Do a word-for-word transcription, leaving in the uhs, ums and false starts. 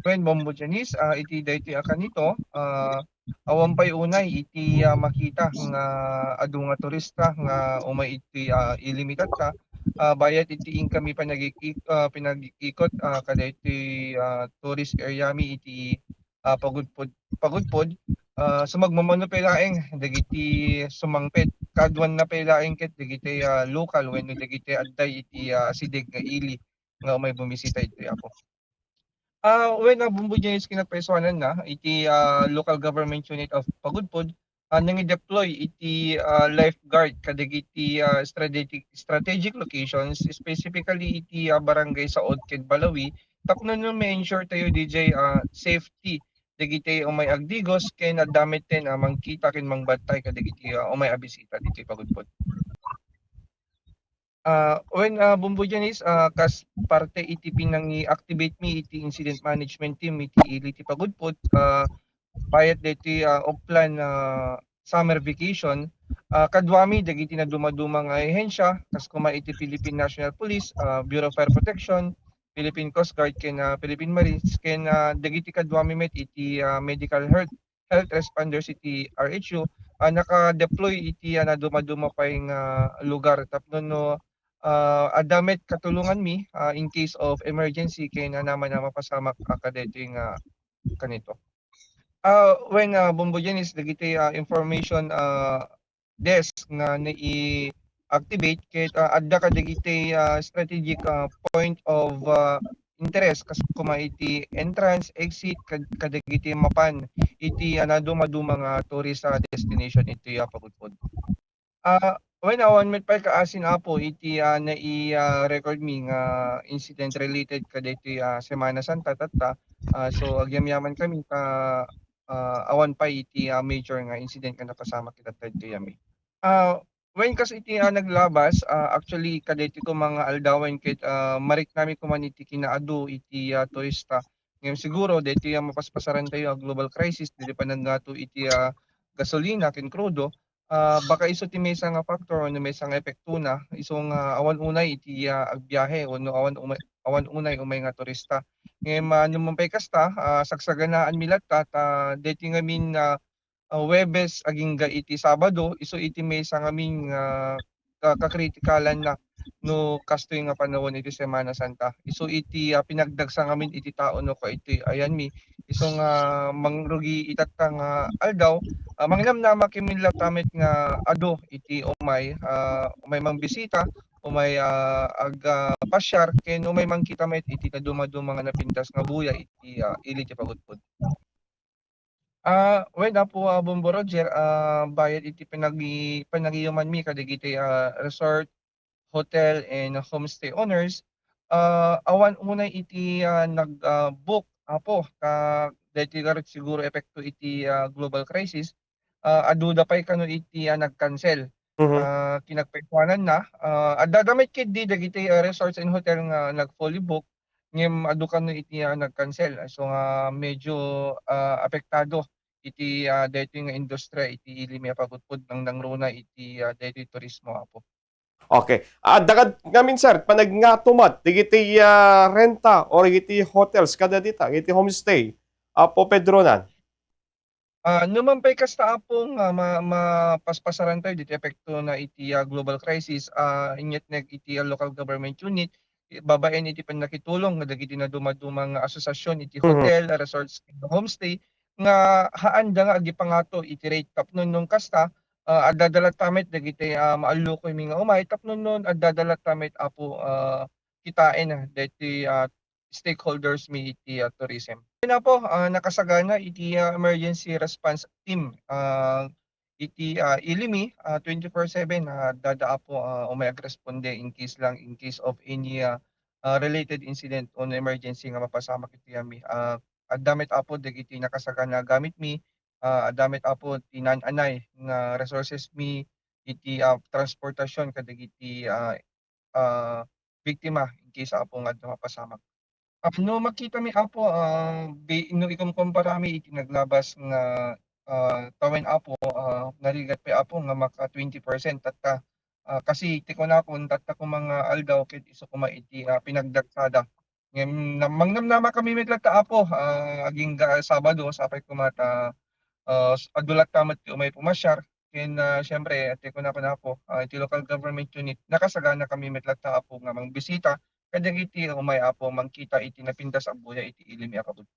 Wen, Bombo Janice, ah, iti daytoy a kanito, ah, awan pay unay iti, ah, makita nga adu nga turista nga umay iti, ah, Ili mi tatta. Ah, bayat iti inkami panagik-, ah, pinagikot, ah, kadaytoy, ah, tourist area mi iti, ah, Pagudpod, Pagudpod. Ah, sumagmamano pay laeng dagiti sumangpet, kaaduanna pay laeng ket dagiti, ah, lokal wenno dagiti adda iti, ah, asideg nga ili nga umay bumisita iti Apo. Ah, wen, ah, Bombo Janice, kinapaysuananna iti, ah, local government unit of Pagudpod, ah, nangi-deploy iti, ah, lifeguard kadagiti, ah, strategic, strategic locations, specifically iti, ah, Barangay Saod ken Balawi, tapno no ma-ensure tayo D J, ah, safety dagiti umay agdigos ken adda met ten, ah, mangkita ken mangbantay kadagiti, ah, umay a bisita ditoy Pagudpod. Ah, wen, ah, Bombo Janice, ah, kas parte iti pinangi-activate mi iti incident management team iti Ili ti Pagudpod, ah, bayat daytoy, ah, Oplan, ah, summer vacation, ah, kaduami dagiti nadumaduma nga ahensya, kas koma iti Philippine National Police, ah, Bureau of Fire Protection, Philippine Coast Guard, ken, ah, Philippine Marines, ken, ah, dagiti kaduami met iti, ah, medical health health responders iti R H U, ah, naka-deploy iti, ah, nadumaduma pay nga lugar tapno no, ah, adda met katulonganmi, ah, in case of emergency ken, ah, naman a mapasamak, ah, kadaytoy nga kanito. Ah, wen, ah, Bombo Janice, dagiti, ah, information, ah, desk nga nai-activate ket, ah, adda kadagiti, ah, strategic, ah, point of, ah, interest kas koma iti entrance, exit, kad-, kadagiti mapan iti, ah, nadumaduma nga tourist, ah, destination iti, ah, Pagudpod. Ah, wen, awan met pay kaasin, Apo, iti, ah, nai-, ah, record mi nga incident related kadaytoy, ah, Semana Santa tatta. Ah, so agyamyaman kami ta, ah, awan pay iti, ah, major nga incident nga napasamak ita daytoy a mi. Ah, wen, kas iti, ah, naglabas, ah, actually, kadaytoy koma nga aldawen ket, ah, mariknami koman iti kinaadu iti, ah, turista. Ngem siguro, daytoy a mapaspasaran tayo a global crisis, daytoy panaggato iti, ah, gasolina ken krudo, ah, baka isu ti maysa nga factor wenno maysa nga epektona, isu nga awan unay iti, ah, agbiahe wenno awan umay, awan unay umay nga turista. Ngem, ah, no man pay kasta, ah, sagsaganaanmi latta ta daytoy ngamin, ah, ah, Huwebes agingga iti Sabado, isu iti maysa ngamin nga ka-, kakritikalanna no kastoy nga panawen iti Semana Santa. Isu iti, ah, pinagdagsa ngamin iti tao no kastoy ayanmi. Isu nga mangrugi itatta nga aldaw, ah, mangnamnama kami latta met nga adu iti umay, ah, umay mangbisita, umay, ah, ag-, ah, pasiar, ken umay mangkita met iti nadumaduma nga napintas nga buya iti, ah, ili ti Pagudpod. Ah, wen, Apo, ah, Bombo Roger, ah, bayat iti panagi-, panagiyumanmi kadagiti, ah, resort, hotel, and homestay owners, ah, awan unay iti, ah, nag-, ah, book, Apo, ta daytoy garud siguro epekto iti, ah, global crisis, ah, aduda pay kano iti, ah, nag-cancel. Mhm. Ah, kinapaysuananna, ah, adda da met ketdi dagiti, ah, resorts and hotel nga nag-fully book, ngem adu kano iti, ah, nag-cancel. So nga medyo, ah, apektado iti, ah, daytoy nga industriya iti ili mi a Pagudpod, nangnangruna iti, ah, daytoy turismo, Apo. Okay. Adda kad-, ngamin, sir, panagngatumat dagiti, ah, renta or dagiti hotels kada dita, dagiti homestay, Apo Pedronan? Ah, no man pay kasta, Apo, nga ma-, mapaspasaran tayo diti epektona iti, ah, global crisis, ah, inyatneg iti, ah, local government unit, i-, babaen iti pannakitulong nga dagiti nadumaduma nga asosiasyon iti, mhm, hotel, resorts, homestay, nga haanda nga agipangato iti rate tapno no kasta, ah, adda da latta met dagiti, ah, maallukoymi nga umay tapno no adda da latta met, Apo, ah, kitaen, ah, daytoy, ah, stakeholders mi iti, ah, tourism. Ken, Apo, ah, nakasagana iti, ah, emergency response team, ah, iti, ah, ili mi, ah, twenty-four seven, ah, adda da, Apo, ah, umay agresponde in case lang, in case of any, ah, ah, related incident o emergency nga mapasamak iti ami. Ah, adda met, Apo, dagiti nakasagana gamit mi, ah, adda met, Apo, ti naan-anay nga resources mi iti, ah, transportasyon kadagiti, ah, ah, biktima in case, Apo, nga adda mapasamak. Ah, no makita mi, Apo, ah, bi-, no ikumkumpara mi iti naglabas nga, ah, tawen, Apo, ah, narigat pay, Apo, nga maka twenty percent tatta, ah, kasi ti kunakon, tatta koma nga aldaw ket isu koma iti, ah, pinagdagsada. Ngem nam-, mangnamnama kami met latta, Apo, ah, agingga Sabado, sapay koma ta, ah, s-, adu latta met ti umay pumasiar. Ken, ah, siyempre, ti kunakon, Apo, ah, iti local government unit, nakasagana kami met latta, Apo, nga mangbisita kadagiti umay, Apo, mangkita iti napintas a buya iti ili mi a kabud-.